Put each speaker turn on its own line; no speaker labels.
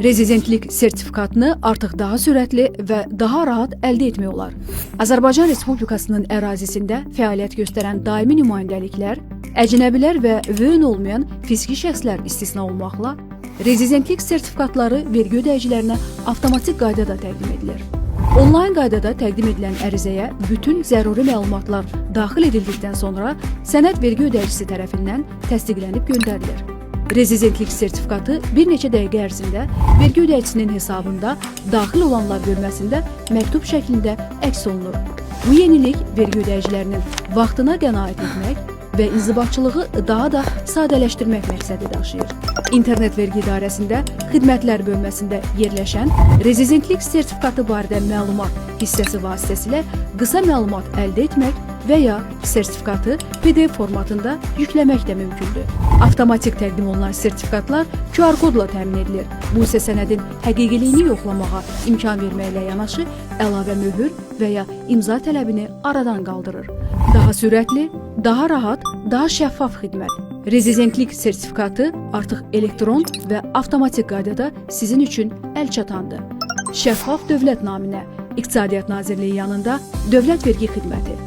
Rezidentlik sertifikatını artıq daha sürətli və daha rahat əldə etmək olar. Azərbaycan Respublikasının ərazisində fəaliyyət göstərən daimi nümayəndəliklər, əcnəbilər və vöyün olmayan fiziki şəxslər istisna olmaqla rezidentlik sertifikatları vergi ödəyicilərinə avtomatik qaydada təqdim edilir. Onlayn qaydada təqdim edilən ərizəyə bütün zəruri məlumatlar daxil edildikdən sonra sənəd vergi ödəyicisi tərəfindən təsdiqlənib göndərilir. Rezidentlik sertifikatı bir neçə dəqiqə ərzində vergi ödəyicisinin hesabında daxil olanlar bölməsində məktub şəklində əks olunur. Bu yenilik vergi ödəyicilərinin vaxtına qənaət etmək və inzibatçılığı daha da sadələşdirmək məqsədi daşıyır. İnternet Vergi İdarəsində xidmətlər bölməsində yerləşən rezidentlik sertifikatı barədə məlumat hissəsi vasitəsilə qısa məlumat əldə etmək və ya sertifikatı PDF formatında yükləmək də mümkündür. Avtomatik təqdim olunan sertifikatlar QR kodla təmin edilir. Bu isə sənədin həqiqiliyini yoxlamağa imkan verməklə yanaşı əlavə möhür və ya imza tələbini aradan qaldırır. Daha sürətli, daha rahat, daha şəffaf xidmət. Rezidentlik sertifikatı artıq elektron və avtomatik qaydada sizin üçün əl çatandır. Şəffaf dövlət naminə İqtisadiyyat Nazirliyi yanında Dövlət Vergi Xidməti.